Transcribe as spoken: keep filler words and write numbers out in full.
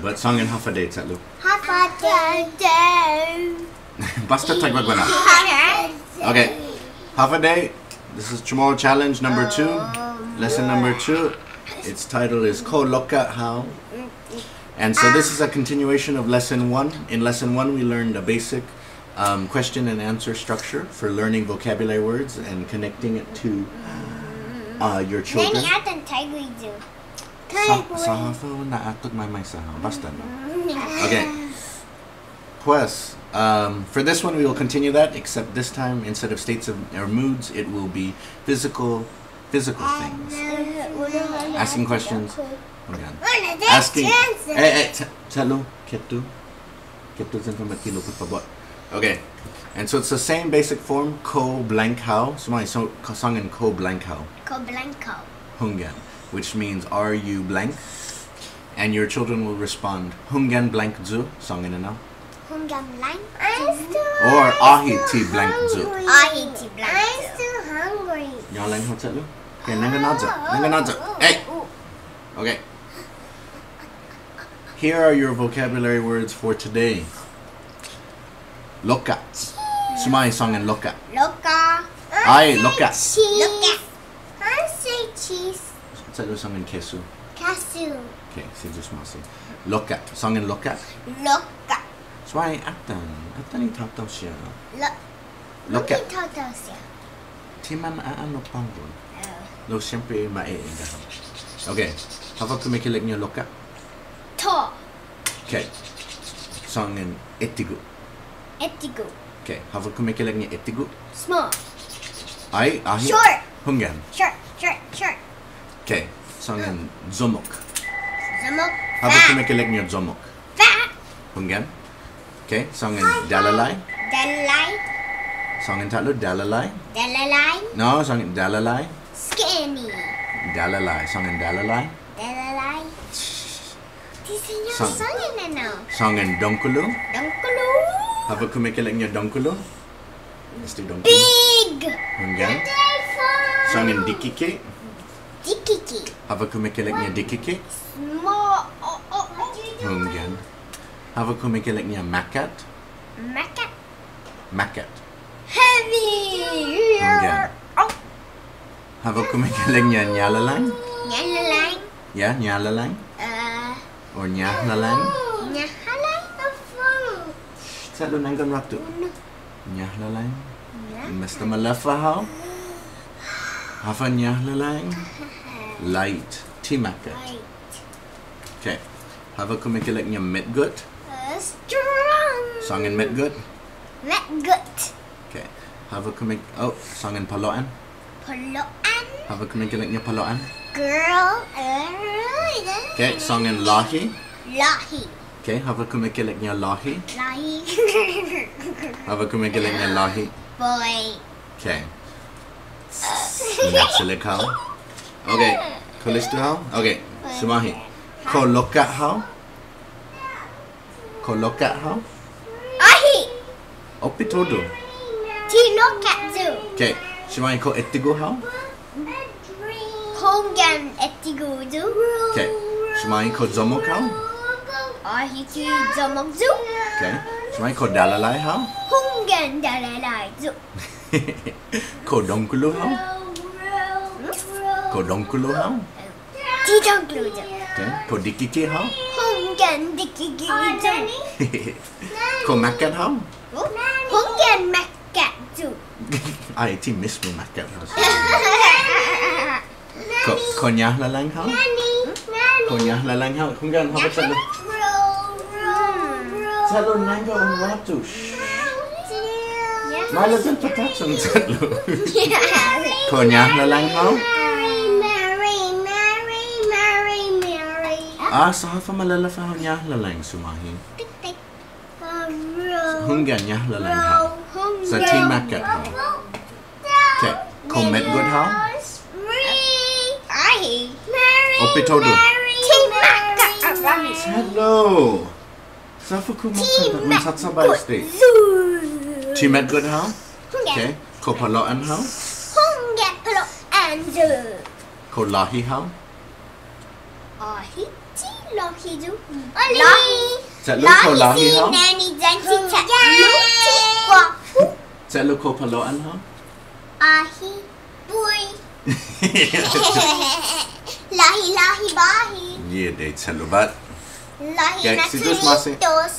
But sångan håfa adai, che'lu. Håfa adai. Båsta taiguenao. Håfa adai. Okay. Håfa adai. This is Chamorro Challenge number two. Lesson number two. Its title is Kao Lokkue' Hao. And so this is a continuation of lesson one. In lesson one, we learned a basic, um, question and answer structure for learning vocabulary words and connecting it to, uh, your children. Nai atan taiguenao. Sa', sa' håfa na atok maimai sa' hao. Båsta, no? Okay. Pues, um, for this one, we will continue that, except this time, instead of states of, or moods, it will be physical, physical things. Asking questions. Hunggan. Asking. Eh, eh, che', che'lu, ketu. Ketu, sen ka matilo, por fabot. Okay. And so it's the same basic form, kao blank hao. So, ma, so, sångan kao blank hao. Kao blank hao. Hunggan, which means, "Are you blank?" And your children will respond, "Hunggan blank yu'," sångan ennao. Hunggan blank yu'. Or "Åhe' ti blank yu'." Åhe' ti blank yu'. I'm still hungry. Ñålang hao, che'lu? Okay, nangga na'ya. Nangga na'ya. Hey! Okay. Here are your vocabulary words for today. Lokka'. Sumahi sångan lokka'? Lokka'. Ai, lokka'. Cheese. Lokka'. I say cheese. Sa' yu' sångan kesu? Kesu. Okay, si Yu'os ma'åse'. Lokka'. Sångan lokka'? Lokka'. Sumahi atan. Atan i taotao siha. Lo-, lokka'. Atan i taotao siha. Ti mana'an nu på'go. Oh. Lao siempre ma e'e' enao. Okay. Håfa kumeke'ilek-ña lokka'? Tall. Okay. Sångan ettigu'. Ettigu'. Okay. Håfa kumeke'ilek-ña ettigu'? Small. Ai, åhe'? Short. Hunggan. Short, short, short. Okay. Sångan yommok. Yommok. Håfa kumeke'ilek-ña yommok? Fat. Hunggan. Okay, sångan dalalai. Dalalai. Sångan ta'lo, dalalai. Dalalai. No, sångan dalalai. Skinny. Dalalai, sångan dalalai. Dalalai. Ti siña sångan ennao. Sångan dångkolo. Dångkolo. Håfa kumeke'ilek-ña dångkolo? Este dångkolo. Big. Hunggan. Sångan dikike'. Dikike'. Håfa kumeke'ilek-ña dikike'? Small. Oh, oh, oh. Hunggan. Håfa kumeke'ilek-ña makkat? Makkat. Makkat. Heavy. Hunggan. Oh. Håfa kumeke'ilek-ña ñalalang? Ñalalang. Yeah, ñalalang. Uh, or ñahlalang? Ñahlalang. Sa' yu' nangga un råtu. Ñahlalang. Ñahlalang. Esta maleffa hao? Håfa ñahlalang? Light. Ti makkat. Light. Okay. Håfa kumeke'ilek-ña metgot? Uh, strong. Sångan metgot? Metgot. Okay. Håfa kumek-, oh, sångan palo'an? Palo'an. Håfa kumeke'ilek-ña palo'an? Girl. Uh, okay, sångan låhi? Låhi. Okay, håfa kumeke'ilek-ña låhi? Låhi. Håfa kumeke'ilek-ña låhi? Boy. Okay. Na'chalek hao? Okay. Kao listo hao? Okay. Sumahi. Kao lokka' hao? Kao lokka' hao? Åhe'. Oppe todu. Ti lokka' yu'. Okay. Sumahi kao ettigu' hao? Hunggan ettigu' yu'. Okay. Sumahi kao yommok hao? Åhe' ti yommok yu'. Okay. Sumahi kao dalalai hao? Hunggan dalalai yu'. Kao dångkolo hao? Kao dångkolo hao? Ti dångkolo yu'. Okay. Kao dikike' hao? Hunggan dikike' yu'. Kao makkat hao? Hunggan makkat yu'. Ai, ti mismo makkat hao. Kao, kao ñahlalang hao? Kao ñahlalang hao? Hunggan, håfa che'lu? Che'lu nangga un råtu. Shh. Maila' yu' patåtson che'lu. Kao ñahlalang hao? Ah, sa' håfa maleffa hao ñahlalang, sumahi? Hunggan, ñahlalang hao. Sa' ti makkat hao. Okay. Kao metgot hao? Ai. Oppe todu. Ti makkat. Hello. Sa' håfa kumeke'ilek-ña, un chåcha' bai este. Ti metgot hao? Okay. Kao palo'an hao? Hunggan palo'an yu'. Kao låhi hao? Åhe' ti Låhi yu'. Låhi. Låhi. Che'lu kao låhi, ha? Neni yan si che'lu ti guåhu. Che'lu kao palao'an, ha? Åhe'. Buhi. Låhi, låhi, båhi. Yeye, che'lu båt. Låhi na si Yu'os ma'åse'. Tinitos.